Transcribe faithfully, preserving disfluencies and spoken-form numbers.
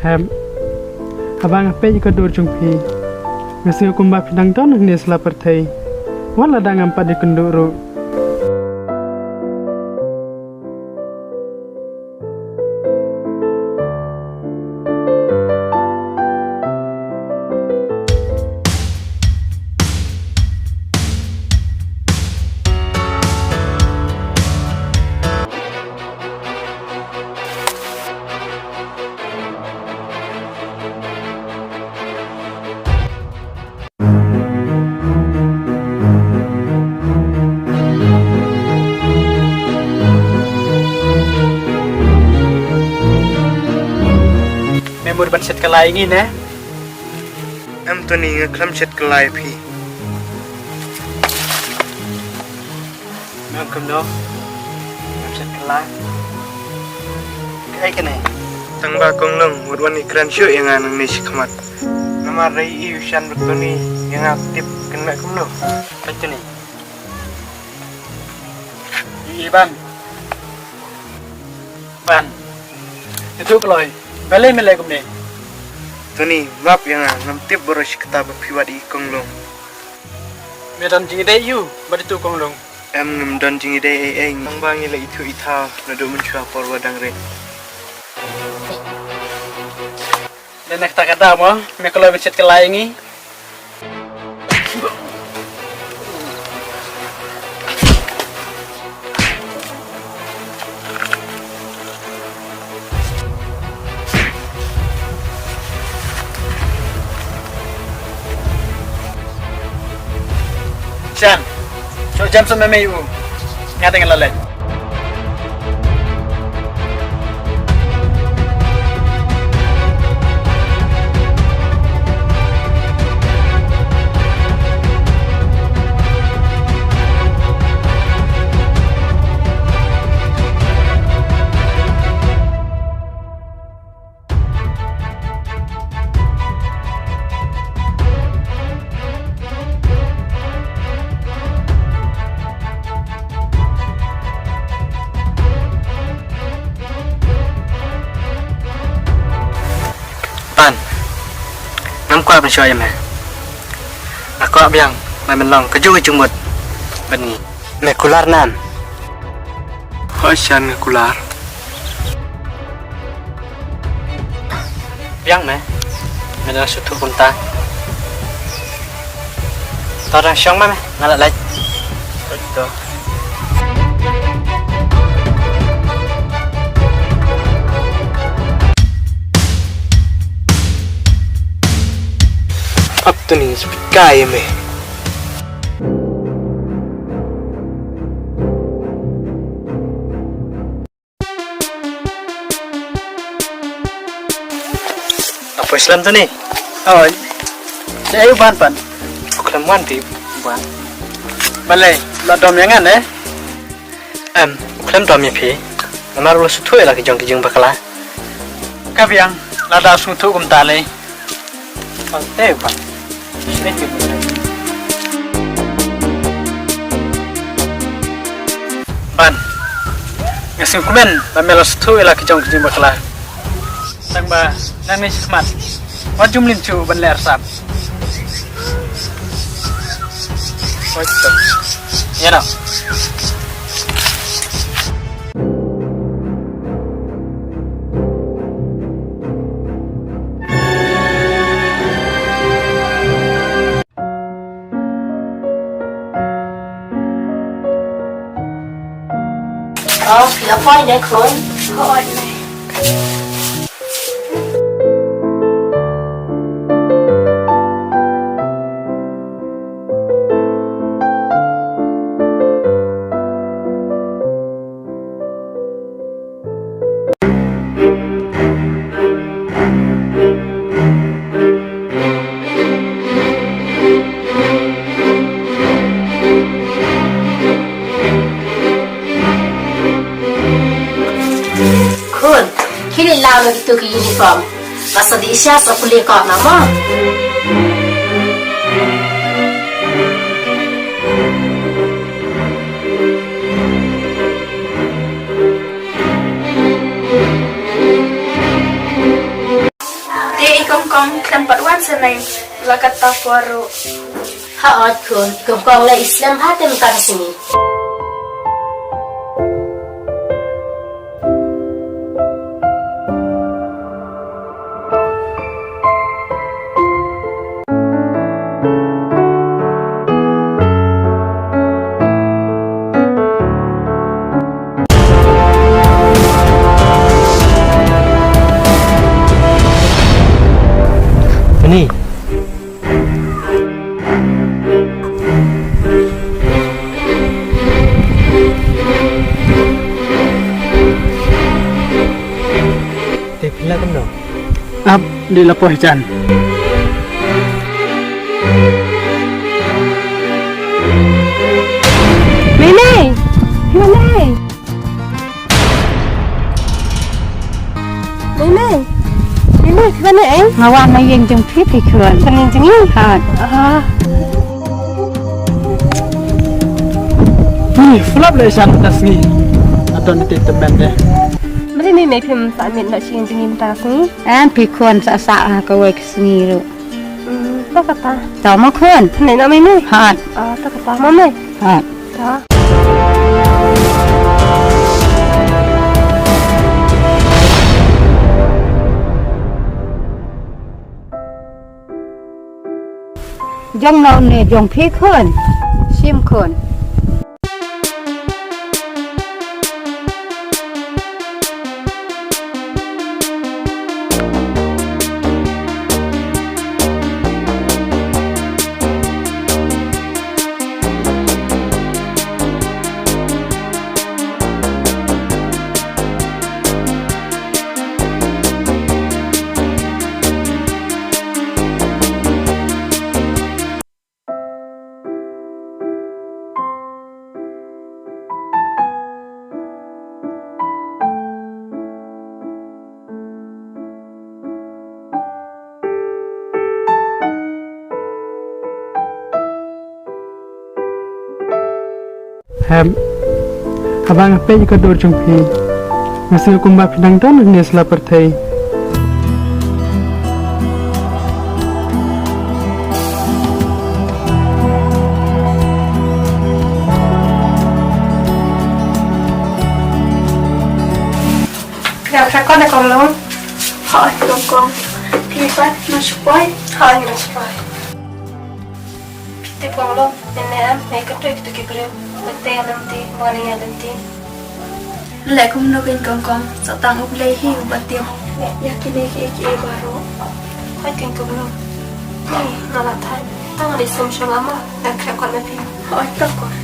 Hep. Haba nga peit ïa ka dur jong phi, nga sngew kumba phi dang don hangne sla pyrthei, wat la dang ngam pat ïakynduh ruh. Me mut ban shet kylla ïa ngi ne? Em Tony, nga khlem shet kylla ïa phi. Me ong kumno? Ngam shet kylla. Kaei kane? Tang ba Kong Long, wat wan ïakren shuh ïa nga nangne shakhmat. Namar dei i u shan bad Tony ïa nga, tip kynmaw kumno. Peit Tony. I, i Ban. Ban. Ïathuh kloi. Balei me leh kumne? Tony, map ïa nga, ngam tip baroh shi katta ba phi wad ïa i Kong Long. Me don jingïadei ïa u bad itu Kong Long? Em, ngam don jingïadei ei ei, tang ba ngi la ithuh ithaw naduh mynshuwa por ba dang rit. Lane kata ka daw mo me kloi ban shet kylla ïa ngi? Shan, shu jem sum me ïa u. Nga dang la leh. Ban, ngam kwah ban shu ïa me. Nga kwah biang ba men long kajuh ka jingmut bad ngi. Me kular nan. Hooid Shan, nga kular. Biang me. Me dang sngewthuh kumta. To dang shong ma me, nga la leit. Hooid to. Ap tu ni speak kai me. Apo Islam tu ni? Oh. Sa ayu ban pan. Khlem wan ti ban. Balei, la dom ïa ngan eh? Em, khlem dom ïa phi. Namar u la sngewthuh ïa la ki jong ki jingbakla. Ka biang, lada sngewthuh kumta lei. Ban. Nga sngewkmen ba me la sngewthuh ïa la ki jong ki jingbakla. Tang ba nangne shakhmat wat jum lynti ban leh arsap. Ïa no. Oh, phi la poi ne khun? Poi ne. Khun, khie leit law noh kito ki uniform. Ba sa dih sha sa pule kot na mo. Khlem pat wan sa nai la katta por ruh. Ha ot khun, kong kong la i slem ha te mynta ka sngi. Ani. Te phi la kumno? Ap, dei la poi jan. Mei Mei! Mei Mei! Mei Mei! Mei Mei, phi wan ne ei? Nga wan na ïing jong phi, phi khun. Wan ïing jong ngi? Ha. Ah. Ni, phi la leh shan ta sngi. Adon te te men de. Mei Mei, phim sa miet noh sha ïing jong ngi mynta ka sngi? Em, phi khun, sa sah ha kawei ka sngi ruh. Hmm, to kata. To mo khun. Nai noh Mei Mei. Hot. Ah, to kata mo Mei. Hot. To. Jong no ne jong phi khun. Shim khun. Hep. Haba nga peit ïa ka dur jong phi, nga sngew kumba phi dang don hangne sha la pyrthei. Ïa, phi kwah da kong long? Hooid, kong kong. Phi pat, ma shu poi? Hooid, ma shu poi. Te kong long, mynne em, nga ïakynduh ïa kito ki briew. Ba tei lynti, ba ïa lynti. Leh kumno kein kong kong, sa tang U Blei hi uba tip. Ïa kine kiei kiei baroh. Hooid kein kong long. Ni, nga la thait. Tang nga dei sum sha nga ma, nga khreh kwah na phi. Hooid, to kong.